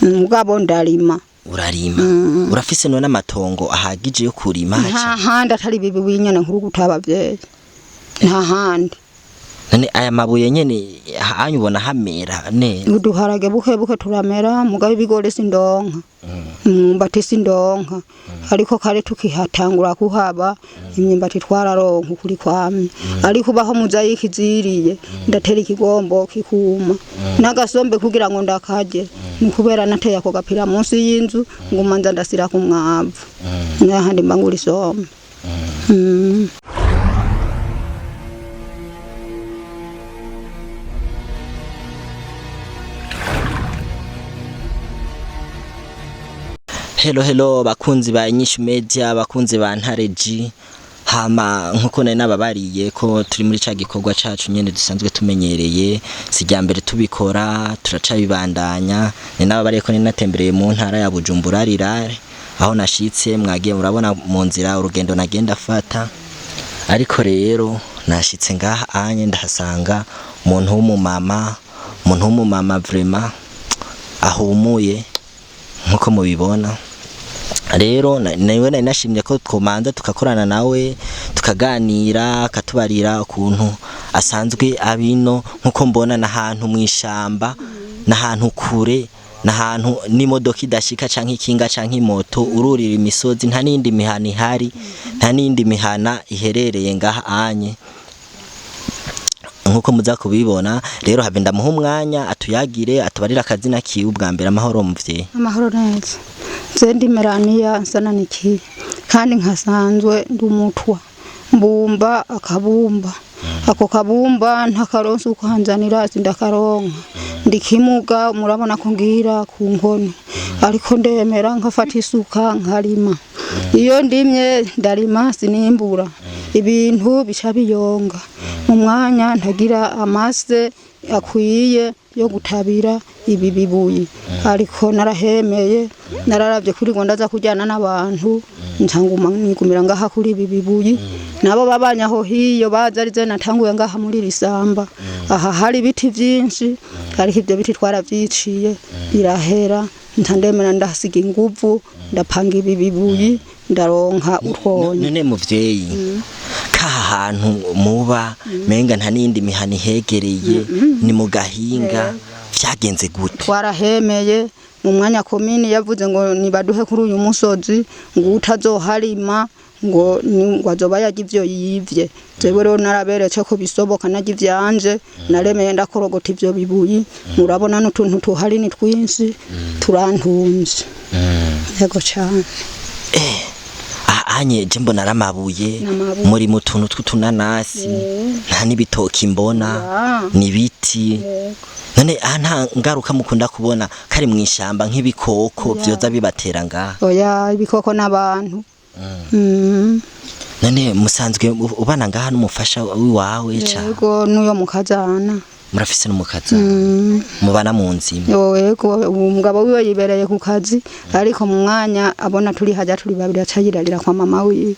Mugabo ndarima. Urarima. Urafise none amatongo ahagije yo kurima? Nta handi atari bibi winyene nkuru gutabavyeyi, nta handi. None aya mabuye nyene hanyu ubona hamera neza? Uduharage buke buke turamera, mugabo ibigori sindonka, imyumbati sindonka. Ariko kare tukihatangura kuhaba, imyumbati twararonka ukuri kwamye. Ariko ubaho muzayiki ziriye, ndatera ikigombo kikuma n'agasombe kugira ngo ndakarye, ni kubera nateye ako gapira munsi y'inzu, nguma nza ndasira ku mwavu, n'ahandi mba ngura isombe. Hello hello, bakunzi ba Inyishu Media, bakunzi ba Ntare G. Hama nkuko nari nababariye ko turi muri ca gikorwa cacu nyene dusanzwe tumenyereye, sijya mbere tubikora, turacabibandanya. Ni nababariye ko nari natembereye mu ntara ya Bujumbura rirare, aho nashitse mwagiye murabona mu nzira urugendo nagenda fata. Ariko rero nashitse ngaha anye ndahasanga umuntu w'umumama, umuntu w'umumama vraiment ahumuye nkuko mubibona. Rero nawe nari nashimye ko twomanza tugakorana nawe, tukaganira, akatubarira ukuntu asanzwe abino. Nkuko mbona n'ahantu mw'ishamba, n'ahantu kure, n'ahantu n'imodoka idashika canke ikinga canke imoto, ururira imisozi, nta n'iyindi mihana ihari, nta n'iyindi mihana iherereye ngaha anye nkuko muza kubibona. Rero habe ndamuha umwanya atuyagire, atubarire akazina kiwe ubwa mbere. Amahoro muvyeyi? Amahoro neza. Nze ndi Melania Nsananikiye, kandi nkasanzwe ndi umutwa, mbumba akabumba. Ako kabumba ntakaronse ukanzanira, sindakaronka. Ndi kimuga, murabona ko ngira ku nkono, ariko ndemera nkafata isuka nkarima. Iyo ndimye ndarima sinimbura, ibintu bica biyonga mu mwanya. Ntagira amase akwiye yo gutabira ibi bibuye, ariko narahemeye, nararavye kuri ngo ndaza kujyana n'abantu, nsanguma nigumira ngaha kuri ibi bibuyi. Nabo babanye aho hiyo baza ari natanguye ngaha muri iri samba. Aha hari ibiti vyinshi, ariko ivyo biti twaravyiciye birahera. Nca ndemera ndahasiga inguvu, ndapanga ibi bibuyi, ndaronka utwonye. None muvyeyi, kaha hantu muba menga nta n'iyindi mihana ihegereye, ni mu gahinga, vyagenze gute? Twarahemeye mu mwanya komini yavuze ngo nibaduhe kuri uyu musozi, ngo utazoharima ngo ngo azoba yarya ivyo yivye. Jewe rero naraberetse ko bisoboka, narya ivyanje, naremeye ndakorogota ivyo bibuyi. Murabona n'utuntu tuhari ni twinshi, turantunze yego cane. Anye je mbona ari amabuye. N'amabuye. Muri mu tuntu tw'utunanasi, nta n'ibitoki mbona, ni ibiti. None aha nta ngaruka mukunda kubona kari mw'ishamba, nk'ibikoko vyoza bibatera ngaha? Oya, ibikoko n'abantu. None musanzwe ubana ngaha n'umufasha wiwawe ca? Yego, n'uyo mukazana. Murafise n'umukaza mubana mu nzu imwe? Yego, umugabo wiwe yibereye ku kazi, ariko mu mwanya abona turi hajya turi babiri aca yirarira kwa mama wiwe.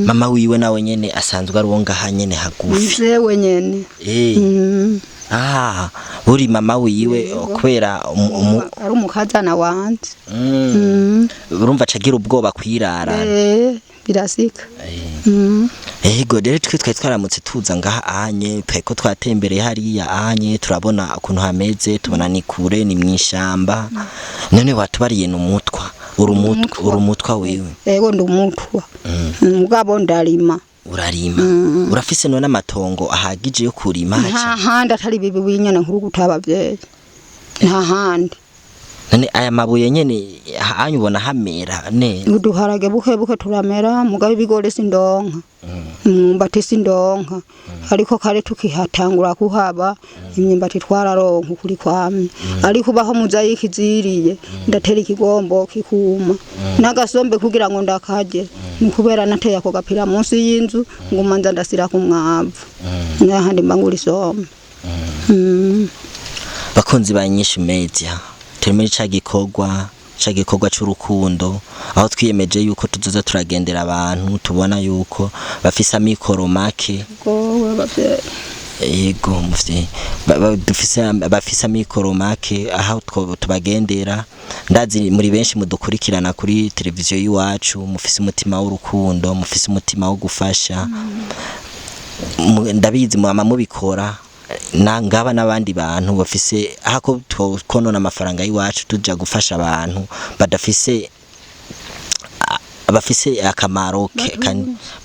Mama wiwe nawe nyene asanzwe ari uwo ngaha nyene hagufi? Jewe nyene. Ah, buri mama wiwe kubera Ari umukazana wanje. Urumva acagira ubwoba kwirarana. Birasika. Ego rero twe twari twaramutse tuza ngaha anye, twari ko twatembereye hariya anye, turabona ukuntu hameze, tubona ni kure, ni mw'ishamba. None watubariye n'umutwa, uri umutwa, uri umutwa wewe? Yego, ndi umutwa, mugabo ndarima. Urarima. Urafise none amatongo ahagije yo kurima? Nta handi atari bibi winyene nkuru gutabavyeyi, nta handi. None aya mabuye nyene hanyu ubona hamera neza? Uduharage buke buke turamera, mugabo ibigori sindonka, imyumbati sindonka. Ariko kare tukihatangura kuhaba, imyumbati twararonka ukuri kwamye. Ariko ubaho muzayiki ziriye, ndatera ikigombo kikuma n'agasombe kugira ngo ndakarye, ni kubera nateye ako gapira munsi y'inzu, nguma nza ndasira ku mwavu, n'ahandi mba ngura isombe. Bakunzi ba Inyishu Media, turi muri ca gikorwa c'urukundo, aho twiyemeje yuko tuzoza turagendera abantu tubona yuko bafise amikoro make. Gowe bavyeyi. Yego muvyeyi, dufise bafise amikoro make aho tubagendera. Ndazi muri benshi mudukurikirana kuri televiziyo y'iwacu, mufise umutima w'urukundo, mufise umutima wo gufasha. Ndabizi mwama mubikora na ngaba n'abandi bantu bafise hako konona amafaranga y'iwacu tuja gufasha abantu badafise bafise akamaro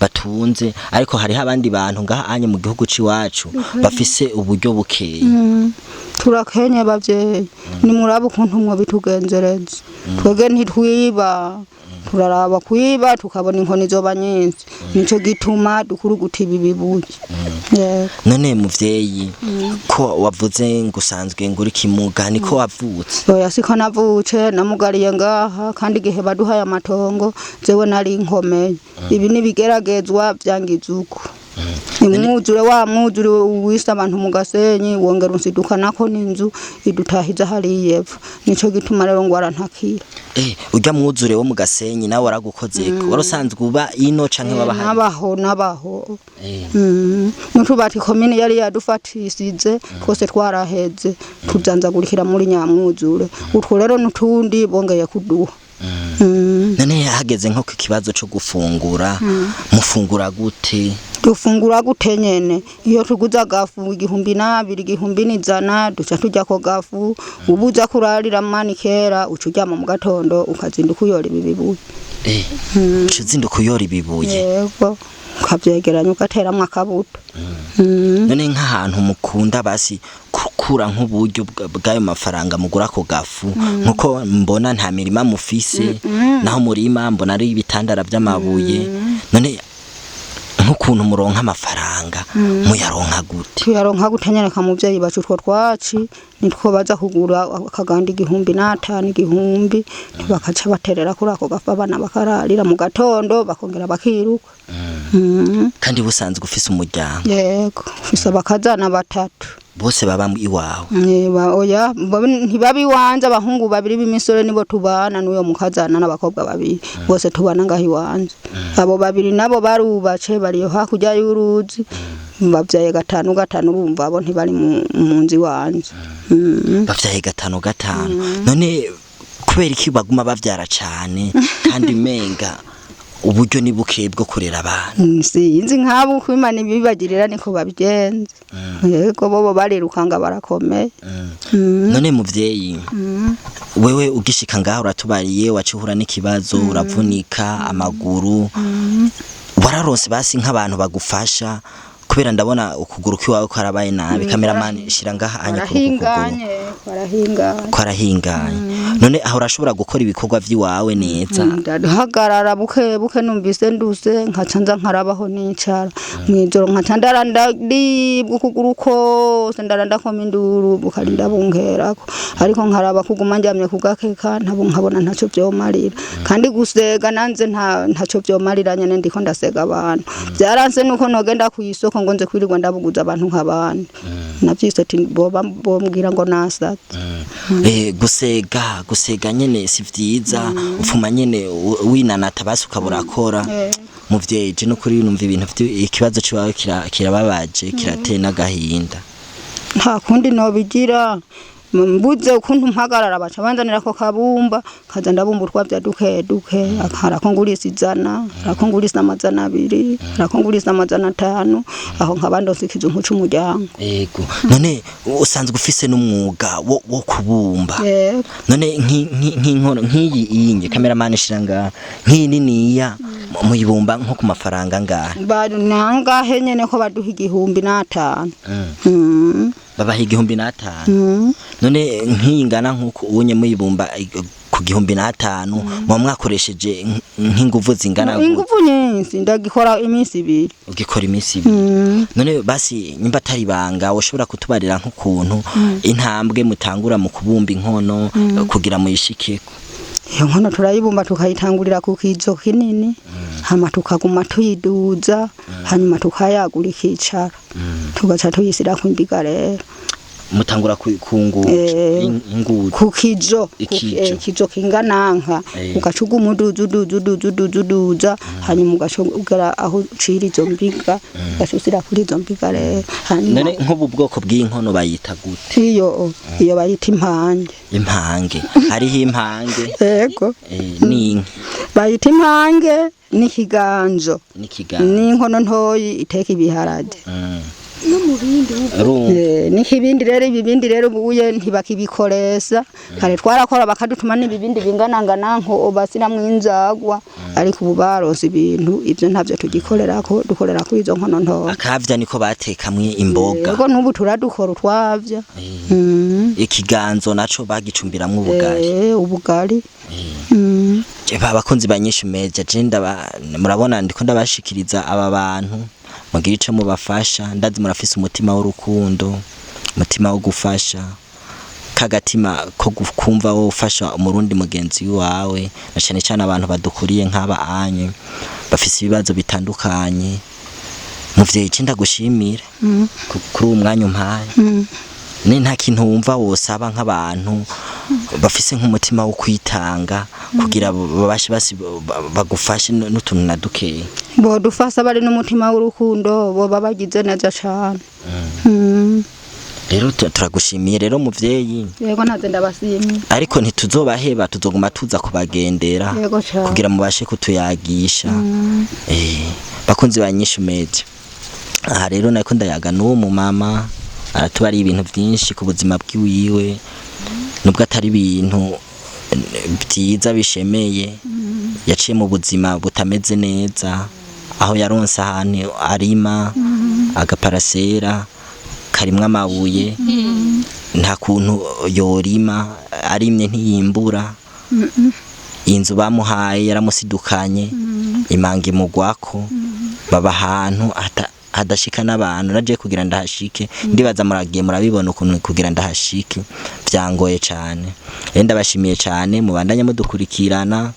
batunze, ariko hariho abandi bantu ngaha anye mu gihugu c'iwacu bafise uburyo bukeye. Turakenye bavyeyi, nimurabe ukuntu mwobitugenzereza. Twebwe ntitwiba, turaraba kwiba tukabona inkoni zoba nyinshi, nico gituma dukuruguta ibi bibuye. Yego. None muvyeyi, ko wavuze ngo usanzwe ngo uri kimuga, niko wavutse? Oya, siko navutse, namugariye ngaha, kandi igihe baduhaye amatongo jewe nari nkomeye. Ibi nibigeragezwa vyangize uko imwuzure wa mwuzure wise abantu mu Gasenyi, wongera unsidukanako n'inzu idutahiza hariya epfo, nico gituma rero ngwara ntakira. Urya mwuzure wo mu Gasenyi nawe waragukozeko? Wari usanzwe uba ino canke waba hari? Nabaho, nabaho. N'utubati komine yari yadufatishije twose twaraheze, tuzanzagurikira muri nyamwuzure. Utwo rero n'utundi bongeye kuduha. None hageze nko ku kibazo co gufungura, mufungura gute? Dufungura gute nyene, iyo tuguze agafu 2000, 1001, duca turya ko gafu. Ubuza kurarira mani kera, uca uryama mu gatondo ukazinduka uyora ibi bibuye. Uca uzinduka uyora ibibuye? Yego, ukavyegeranya ugateramwo akabuto. None nk'ahantu mukunda basi gukura nk'uburyo bw'ayo mafaranga mugura ako gafu, nkuko mbona nta mirima mufise, naho murima mbona ari ibitandara vy'amabuye, none nk'ukuntu muronka amafaranga muyaronka gute? Tuyaronka gute nyene, ka muvyeyi bacu, utwo twaci nitwo baza kugura akaganda 1005, 1000, bakaca baterera kuri ako gafu, abana bakararira mu gatondo bakongera bakiruka. Kandi busanzwe ufise umuryango? Yego, mfise abakazana batatu. Bose baba iwawe? Oya, ntibaba iwanje. Abahungu babiri b'imisore nibo tubana n'uyo mukazana n'abakobwa babiri, bose tubana ngaho iwanje. Abo babiri nabo barubatse, bariyo hakurya y'uruzi, bavyaye gatanu gatanu, urumva abo ntibari mu nzu iwanje. Bavyaye gatanu gatanu, none kubera iki baguma bavyara cane kandi menga uburyo ni buke bwo kurera abana? Sinzi nk'abo uko Imana ibibagirira niko babigenza. Yego, bobo barirukanga barakomeye. None muvyeyi, wewe ugishika ngaho uratubariye waciye uhura n'ikibazo, uravunika amaguru, wararonse basi nk'abantu bagufasha? Kubera ndabona ukuguru k'iwawe kwarabaye nabi. Cameraman, shira ngaha anya kuri uku kuguru. Barahinganye, barahinganye. Kwarahinganye. None aho urashobora gukora ibikorwa vy'iwawe neza? Ndahagarara buke buke, numvise nduse nkaca nza nkarabaho nicara. Mw'ijoro nkaca ndara ndaribwa ukuguru kose, ndara ndakoma induru bukarinda bunkerako, ariko nkaraba kuguma ndyamye ku gakeka ntabo nkabona ntaco vyomarira, kandi gusega nanze ntaco vyomarira nyene, ndiko ndasega abantu vyaranse nuko nogenda kw'isoko ngo nze kwirirwa ndabuguza abantu nk'abandi, navyise ati boba bombwira ngo nasaze. Gusega gusega nyene si vyiza, ufuma nyene winanata basi ukabura akora. Muvyeyi, je nukuri numva ibintu ikibazo ciwawe kirababaje, kirateye n'agahinda. Nta kundi nobigira, mbuze ukuntu mpagarara baca banzanira ako kabumba, kaza ndabumba utwavya duke duke. Harako ngurisa 100, harako ngurisa 200, harako ngurisa 500, aho nkaba ndonse ikizungu c'umuryango. Ego, none usanzwe ufise n'umwuga wo kubumba? Yego. None nk'inkono nk'iyi inye, cameraman shira ngaha, nk'iyi niniya muyibumba nko ku mafaranga ngahe? Nangahe nyene ko baduha 1005. Babaha 1005? Mm. None nk'iyi ngana nk'uko unye muyibumba ku 1005, muba mwakoresheje nk'inguvu zingana gute? Inguvu nyinshi, ndagikora iminsi 2. Ugikora iminsi 2? None basi nyimba atari ibanga, woshobora kutubarira nk'ukuntu intambwe mutangura mu kubumba inkono kugira muyishikeko? Iyo nkono turayibumba, tukayitangurira ku kizo kinini, hama tukaguma tuyiduza, hanyuma tukayagura ikicara, tugaca tuyisirako imbiga rero. Mutangura kunguja inguja. Ku kijo. Ikijo. Ikijo kingananka. Ugaca uguma uduza uduza uduza uduza uduza, hanyuma ugaca ugera aho ucira izo mbiga, ugaca usira kuri izo mbiga rero hanyuma. None nk'ubu bwoko bw'inkono bayita gute? Iyo bayita impange. Impange, hariho impange. Yego. N'inka. Bayita impange n'ikiganjo. N'ikiganza. N'inkono ntoyi iteka ibiharage. Urumva. N'ikibindi rero, ibibindi rero ubuye ntibakibikoresha. Kare twarakora bakadutuma n'ibibindi binganangana nko basiramwo inzagwa, ariko ubu baronse ibintu, ivyo ntavyo tugikorerako, dukorera kuri izo nkono ntoya. Akavya niko batekamwe imboga. Yego, n'ubu turadukora utwavya. Ikiganzo naco bagicumbiramwo ubugari. Ubugari. Ba bakunzi ba Nyishu Media, je ndaba murabona ndiko ndabashikiriza aba bantu, mugira ico mubafasha. Ndazi murafise umutima w'urukundo, umutima wo gufasha, kagatima ko kumva wo ufasha umurundi mugenzi wawe, na cane cane abantu badukuriye nk'aba anye bafise ibibazo bitandukanye. Muvyeyi, je ndagushimira kuri uwo mwanya umpaye. Ni nta kintu wumva wosaba nk'abantu bafise nk'umutima wo kwitanga kugira babashe basi bagufashe n'utuntu na dukeya? Bodufasha bari n'umutima w'urukundo, boba bagize neza cane. Rero turagushimiye rero muvyeyi. Yego, naze ndabashimiye. Ariko ntituzobaheba, tuzoguma tuza kubagendera Yego cane. kugira mubashe kutuyagisha. Bakunzi ba Nyishu Media, aha rero nariko ndayaga n'uwo mumama, aratubariye ibintu byinshi ku buzima bwiwiwe, nubwo atari ibintu byiza bishemeye. Yaciye mu buzima butameze neza, aho yaronse ahantu arima agaparasera karimwo amabuye, nta kuntu yorima, arimye ntiyimbura. Inzu bamuhaye yaramusidukanye, imanga imugwako, baba ahantu hadashika n'abantu. Naje kugira ndahashike, ndibaza muragiye murabibona ukuntu kugira ndahashike byangoye cane. Rero ndabashimiye cane, mubandanye mudukurikirana.